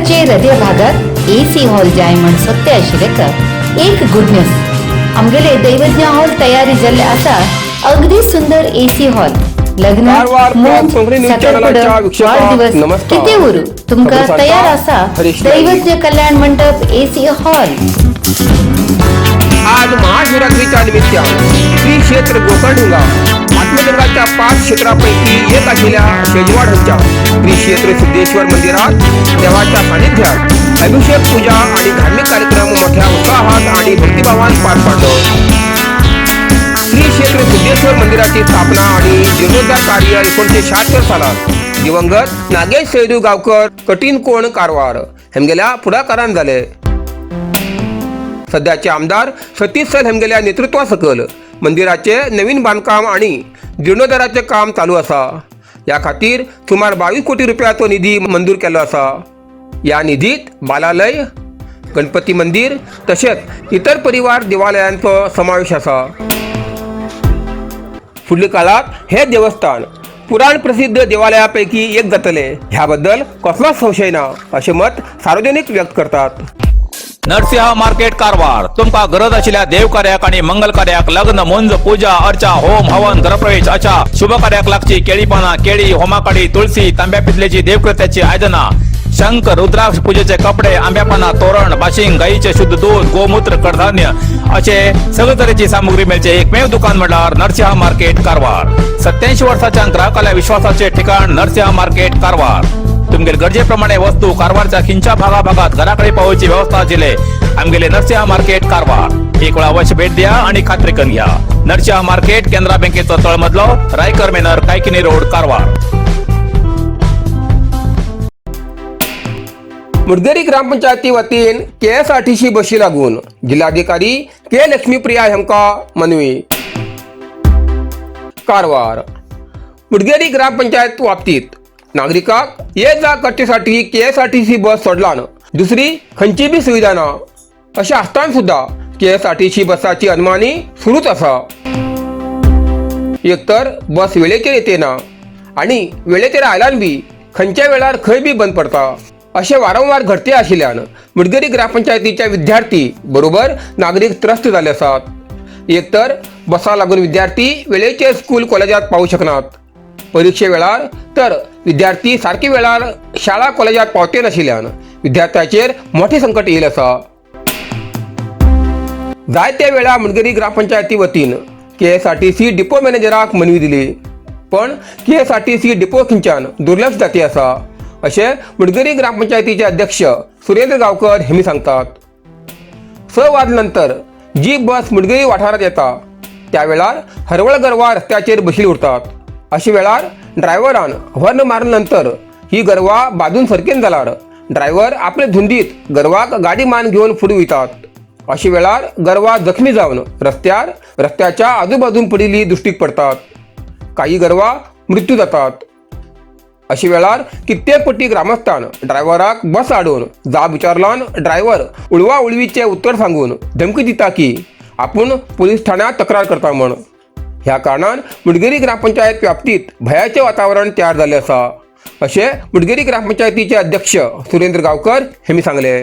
कारवाराचे हृदय भागात AC hall जाय म्हण सोदते आशिल्ले का एक गुड न्यूज. आमगेले दैवज्ञ हॉल तयारी जाल्ले आसा. अगदी सुंदर एसी हॉल, लग्न, कारवार मूज, कोंकणी न्यूज साखरपुडो, चॅनलाच्या वीक्षकांक वाढदिवस नमस्कार. किती उरू तुमका खबर सांगता तयार आसा हरीश नाईक. दैवज्ञ कल्याण मंडप एसी हॉल. आज महाशिवरात्रीच्या निमित्तान श्री क्षेत्र गोकर्णिंगा आत्मलिंगाच्या 5 क्षेत्रापैकी एक असलेल्या शेजवाड हांच्या श्री क्षेत्र सिद्धेश्वर मंदिरात देवाच्या सानिध्यात अभिषेक पूजा आणि धार्मिक कार्यक्रम मोठ्या उत्साहात आणि भक्तिभावान पार पाडलो. श्री क्षेत्र सिद्धेश्वर मंदिराची स्थापना आणि जीर्णोद्धार कार्य 1976 सालात दिवंगत नागेश सैदू गावकर कठीण कोण कारवार हेमगेल्या पुढाकारान झाले. सध्याचे आमदार सतीश सल हेमगेल्या नेतृत्वासकल मंदिराचे नवीन बांधकाम आणि जीर्णोद्धाराचे काम चालू आसा. या खातीर सुमार 22 कोटी रुपयाचो निधी मंजूर केल्लो आसा. या निधीत बालालय, गणपती मंदिर तशेंच इतर परिवार देवालयांचो समावेश आसा. फुडल्या काळात हे देवस्थान पुराण प्रसिद्ध देवालयापैकी एक जातले ह्या बद्दल कसलोच संशय ना अशें मत सार्वजनिक व्यक्त करतात. नरसिंह मार्केट कारवार. तुमका गरज आशिल्ल्या देवकार्याक आणि मंगल कार्याक, लग्न, मुंज, पूजा अर्चा, होम हवन, घरप्रवेश अशा शुभ कार्याक लागची केळी पाना, केळी, होमाकाडी, तुळशी, तांब्या पितलेची देवकृत्याची आयदना, शंख, रुद्राक्ष, पूजेचे कपडे, आंब्यापाना तोरण, बाशिंग, गाईचे शुद्ध दूध, गोमूत्र, कडधान्य असे सगळे तरेची सामुग्री मेळचे एकमेव दुकान म्हटल्यार नरसिंह मार्केट कारवार. 87 वर्साच्या ग्राहकाला विश्वासाचे ठिकाण नरसिंह मार्केट कारवार. तुमगेले गरजेप्रमाणे वस्तू कारवारच्या खिंच्या भागा भागात घराकडे पावोवची व्यवस्था आशिल्ले आमगेले नरसिंह मार्केट कारवार. एक वेळा अवश्य भेट द्या आणि खात्री करून घ्या. नरसिंह मार्केट, केनरा बँकेचो तळमजलो, रायकर मेनर, कायकिनी रोड, कारवार. मुडगेरी ग्रामपंचायती वतीन केएसआरटीसी बशी लागून जिल्हाधिकारी के लक्ष्मीप्रिया हांकां मनवी. कारवार मुडगेरी ग्रामपंचायत बाबतीत नागरिकांक ये जा करचे केएसआरटीसी बस सोडलान दुसरी खंयची बी सुविधा ना. अशें आसतना सुद्दां केएसआरटीसी बसाची अनमानी सुरूच आसा. एक तर बस वेळेचेर येते ना आणि वेळेचेर आयल्यान बी खंयच्या वेळार खंय बी बंद पडता. अशें वारंवार घडते आशिल्ल्यान मुडगेरी ग्रामपंचायतीच्या विद्यार्थी बरोबर नागरीक त्रस्त जाल्ले आसात. एक तर बसा लागून विद्यार्थी वेळेचेर स्कूल कॉलेजात पावूं शकनात. परिक्षे वेळार तर विद्यार्थी सारके वेळार शाळा कॉलेजात पावते नाशिल्ल्यान विद्यार्थ्याचेर मोठें संकट येयल आसा. जायत्या वेळा मुडगेरी ग्रामपंचायती वतीन केएसआरटीसी डिपो मॅनेजराक मनवी दिली, पण केएसआरटीसी डिपो खंयच्यान दुर्लक्ष जाती आसा अशें मुडगेरी ग्रामपंचायतीचे अध्यक्ष सुरेंद्र गांवकर हेमी सांगतात. 6 वाजल्या नंतर जी बस मुडगेरी वाठारात येता त्या वेळार हरवळ गरवा रस्त्याचेर बशिल्ली उरतात. अशा वेळार ड्रायव्हरान हॉर्न मारल्या नंतर ही गरवा बाजून सरकेन जाल्यार ड्रायव्हर आपले धुंदीत गरवाक गाडी मान घेवन फुडें वयतात. अशा वेळार गरवा जखमी जावन रस्त्यार रस्त्याच्या आजूबाजून पडिल्ली दृश्टीक पडतात. काही गरवा मृत्यू जातात. अशा वेळार कित्येक पट्टी ग्रामस्थान ड्रायव्हराक बस हाडून जाब विचारल्यान ड्रायव्हर उळवा उळवीचे उत्तर सांगून धमकी दिता की आपूण पोलीस ठाण्यात तक्रार करता म्हण. ह्या कारणान मुडगेरी ग्रामपंचायत व्याप्तीत भयाचे वातावरण तयार जाल्लें आसा अशें मुडगेरी ग्रामपंचायतीचे अध्यक्ष सुरेंद्र गांवकर हेमी सांगले.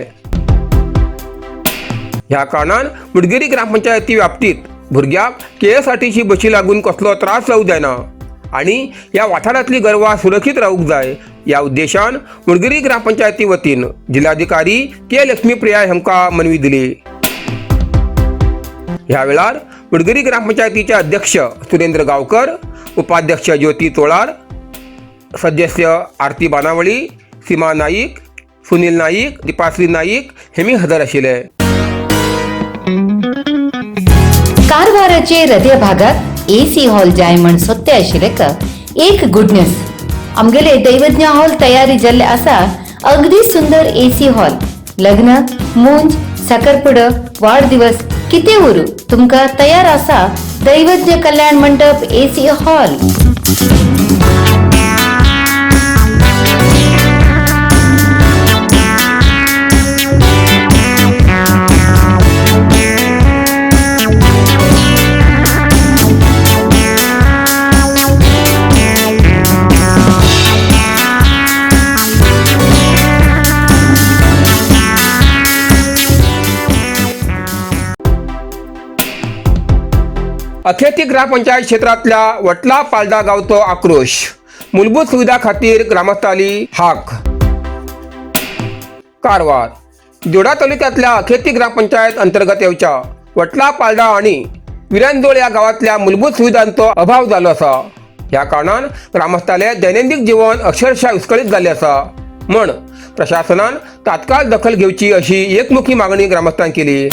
ह्या कारणान मुडगेरी ग्रामपंचायती व्याप्तीत भुरग्यांक केएसआरटीसी बशी लागून कसलो त्रास जावंक जायना आनी ह्या वाठारांतली गरवां सुरक्षीत रावूंक जाय ह्या उद्देशान मुडगेरी ग्रामपंचायती वतीन जिल्हाधिकारी के लक्ष्मीप्रिया हांकां मनवी दिली. ह्या वेळार मुडगेरी ग्रामपंचायतीचे अध्यक्ष सुरेंद्र गांवकर, उपाध्यक्ष ज्योती तोळार, सदस्य आरती बानावळी, सीमा नाईक, सुनील नाईक, दीपाश्री नाईक हेमी हजर आशिल्ले. कारवाराचे हृदय भागात एसी हॉल जाय म्हण सोदते आशिल्ले का एक गुड न्यूज. आमगेले दैवज्ञ हॉल तयारी जाल्ले आसा. अगदी सुंदर एसी हॉल, लग्न, मूंज, साखरपुडो, वाढदिवस किती उरू तुमका तयार आसा दैवज्ञ कल्याण मंडप एसी हॉल. अखेती ग्रामपंचायत क्षेत्रांतल्या वटला पालदा गावचो आक्रोश. मूलभूत सुविधा खातीर ग्रामस्थांली हाक. कारवार जोडा तालुक्यातल्या अखेती ग्रामपंचायत अंतर्गत येवच्या वटला पालदा आणि विरांजोळ या गावातल्या मूलभूत सुविधांचो अभाव जालो आसा. ह्या कारणान ग्रामस्थाले दैनंदिन जीवन अक्षरशः विस्कळीत जाल्लें आसा. म्हण प्रशासनान तात्काळ दखल घेवची अशी एकमुखी मागणी ग्रामस्थान केली.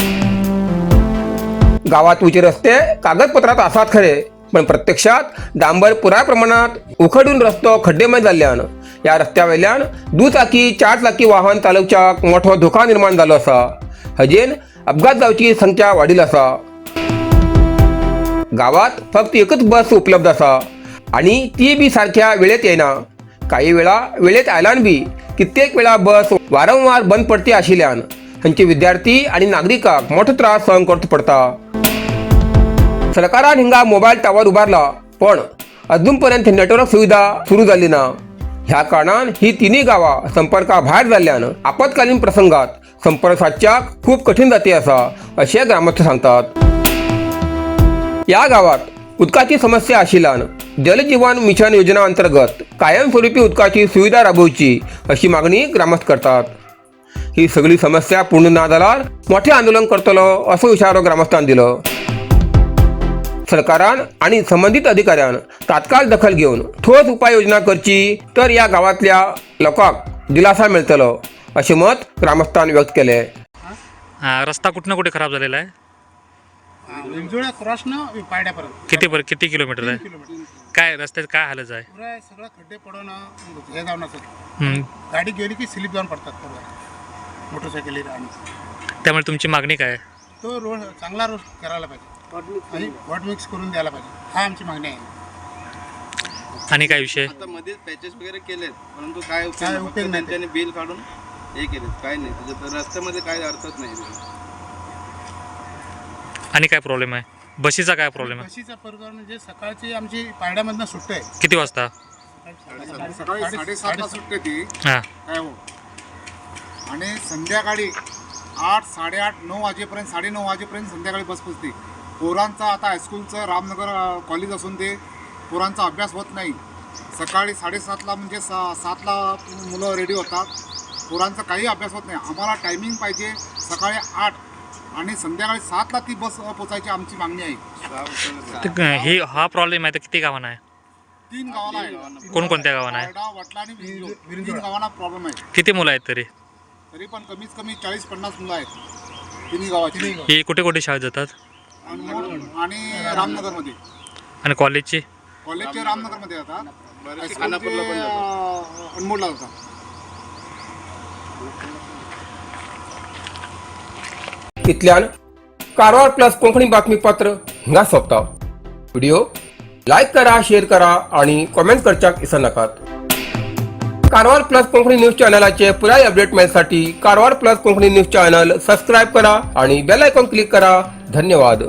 गावात उंचे रस्ते कागदपत्रात आसात खरे, पण प्रत्यक्षात डांबर पुराय प्रमाणात उखडून रस्तो खड्डेमय जाल्ल्यान ह्या रस्त्या वयल्यान दुचाकी चार चाकी वाहन चालोवच्याक मोठो धोका निर्माण जालो आसा. हजेन अपघात जावची संख्या वाडिल्ली आसा. गावात फक्त एकच बस उपलब्ध आसा आणि ती बी सारख्या वेळेत येना. काही वेळा वेळेत आयल्यान बी कित्येक वेळा बस वारंवार बंद पडती आशिल्ल्यान थंयचे विद्यार्थी आणि नागरिकांक मोठो त्रास सहन करचो पडता. सरकारान हिंगा मोबायल टावर उबारला, पण अजून पर्यंत नेटवर्क सुविधा सुरू जाली ना. ह्या कारणान ही तिन्ही गावां संपर्का भायर जाल्ल्यान आपत्कालीन प्रसंगात संपर्क साधच्याक खूप कठीण जाते आसा, अशें ग्रामस्थ सांगतात. या गावात उदकाची समस्या आशिल्ल्यान जलजीवन मिशन योजना अंतर्गत कायमस्वरूपी उदकाची सुविधा राबोवची अशी मागणी ग्रामस्थ करतात. ही सगळी समस्या पूर्ण ना जाल्यार मोठें आंदोलन करतलो असो इशारो ग्रामस्थान दिलो. सरकारान आणि संबंधित अधिकाऱ्यान तात्काळ दखल घेवन ठोस उपाययोजना करची तर या गावातल्या लोकांक दिलासा मेळटलो, अशें मत ग्रामस्थान व्यक्त केलें. हा रस्ता कुठं कुठे खराब झालेला आहे? विंजोळा क्रॉस ना पायड्यापर्यंत. किती बरं, किती किलोमीटर आहे? किलोमीटर. काय रस्त्यात काय हालत आहे? पुरा सगळं खड्डे पडून हे जाऊन असत. हम्म. गाडी गेली की स्लिप जाऊन पडतात पुरा मोटरसायकली. आणि त्यामुळे तुमची मागणी काय आहे? तो रोड चांगला रोड करायला पाहिजे आणि हॉट मिक्स करून द्यायला पाहिजे, हा आमची मागणी आहे. आणि काय विषय? आता मध्येच पॅचेस वगैरे केलेत, परंतु काय उपयोग काय नाही. फक्त उपयोग नाही. त्यांच्यानी बिल काढून हे केलेत, काय नाही त्याच्यात. रस्त्यामध्ये काय अर्थच नाही. आणि काय प्रॉब्लेम आहे? बशीचा काय प्रॉब्लेम आहे? बशीचा प्रकार म्हणजे सकाळची आमची पायड्यामधनं सुट्टे आहे. किती वाजता? सकाळी 7:30ला सुटते ती. हां. काय हो, आणि संध्याकाळी 8, 8:30, 9 वाजेपर्यंत, 9:30 वाजेपर्यंत संध्याकाळी बस पोचते. पोरांचा आता हायस्कूलचं रामनगर कॉलेज असून ते पोरांचा अभ्यास होत नाही. सकाळी 7:30ला म्हणजे 7ला मुलं रेडी होतात. पोरांचा काही अभ्यास होत नाही. आम्हाला टायमिंग पाहिजे सकाळी 8 आणि संध्याकाळी 7ला ती बस पोचायची आमची मागणी आहे. तर हे हा प्रॉब्लेम आहे तर किती गावांना आहे? तीन गावाला आहे. कोणकोणत्या गावांना आहे? पारडा, वटला आणि विंजोळ. तीन गावांना प्रॉब्लेम आहे. किती मुलं आहेत तरी? तरी पण कमीत कमी 40-50 मुलं आहेत तिन्ही गावाची. ही कुठे कुठे शाळेत जातात? अनमोल आणि रामनगरमध्ये. आणि कॉलेजची? कॉलेजचे रामनगरमध्ये जातात. बरेचसे खानापूरला पण हायस्कूलचे, जातात. अनमोलला जातात. इतल्यान कारवार प्लस कोंकणी बातमीपत्र हिंगा सोंपता. व्हिडिओ लायक करा, शेअर करा आणि कॉमेंट करच्याक विसरनाकात. कारवार प्लस कोंकणी न्यूज चॅनलाचे पुराय update मेळसाठी Karwar plus Konkani news channel subscribe करा आणि बेल आयकॉन क्लिक करा. धन्यवाद.